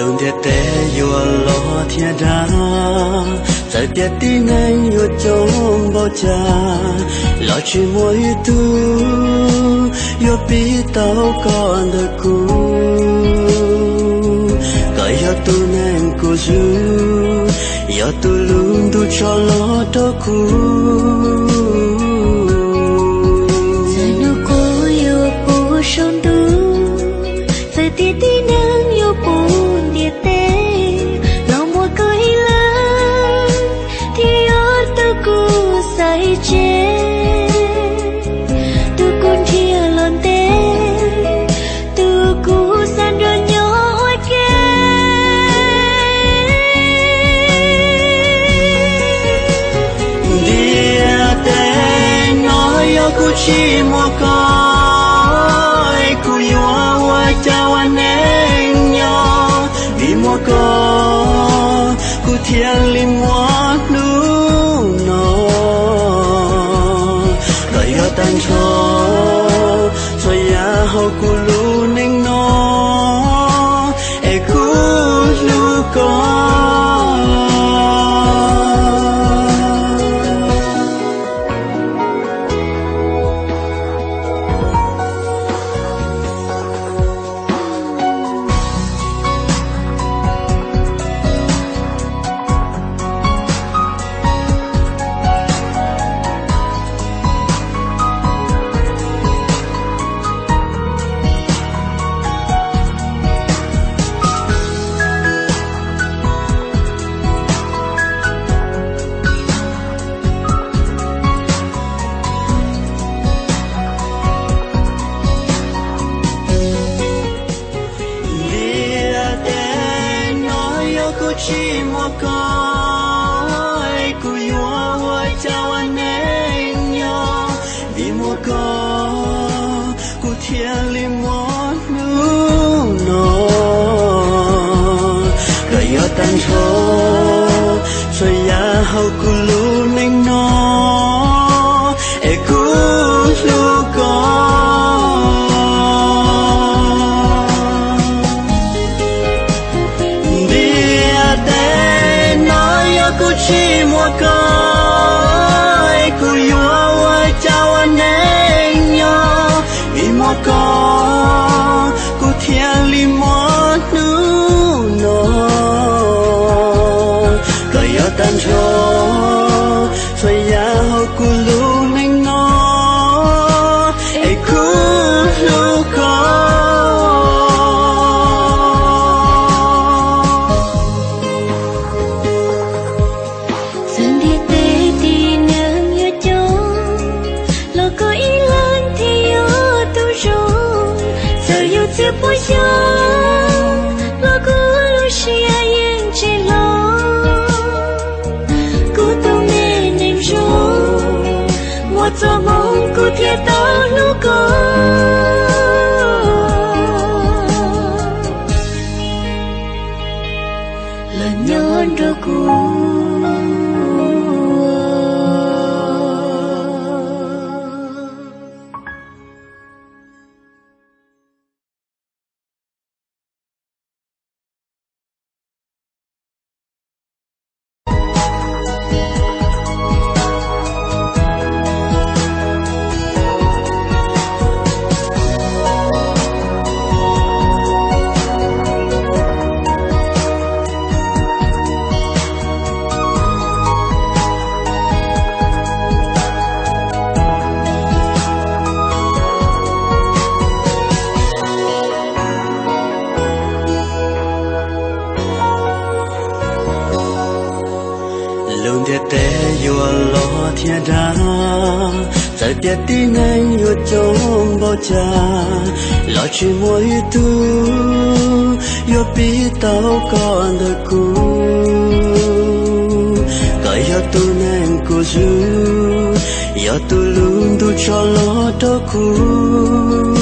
Lub ntiaj teb yuav loj thiab dav, txawm tias tib neeg yuav coob npaum cas, los tsis muaj ib tug yuav pib tau koj ntawm kuv. Koj yog tus neeg kuv zwm, yog tus lub ntuj tso los rau kuv. Txawm hnub qub yuav puv saum ntuj, txawm tias tib neeg yuav puv ntiaj teb, los muaj koj ib leeg thiaj yog tus kuv xaiv tseg, tus kuv nrhiav los ntev, tus kuv xav nrog nyob ua ke. Ntiaj teb no yog kuv tsis muaj koj, kuv yuav ua cas ua neej nyob. Vim muaj koj kuv thiaj li muaj hnub no. Koj yog tag nrho txhua yam hauv kuv lub neej no, es kuv hlub koj. Ntiaj teb no yog kuv tsis muaj koj, kuv yuav ua cas ua neej nyob. Vim muaj koj kuv thiaj li muaj hnub no. Koj yog tag nrho txhua yam hauv kuv lub neej no, es kuv hlub koj. Ntiaj teb no yog kuv tsis muaj koj, kuv yuav ua cas ua neej nyob. Vim muaj koj kuv thiaj li muaj hnub no. Koj yog tag nrho txhua yam hauv kuv lub neej no, es kuv hlub koj. Txawm ntiaj teb tib neeg yuav coob, los koj ib leeg thiaj yog tus zoo. Txawm yuav txhiab pua xyoo, los kuv lub siab yeej tsis hlob. Kuv tus me neeg zoo, muaj txoj hmoov kuv thiaj tau hlub koj. Los nyob nrog kuv. Lub ntiaj teb yuav loj thiab dav, txawm tias tib neeg yuav coob npaum cas, los tsis muaj ib tug yuav pib tau koj ntawm kuv. Koj yog tus neeg kuv zwm, yog tus lub ntuj tso los rau kuv.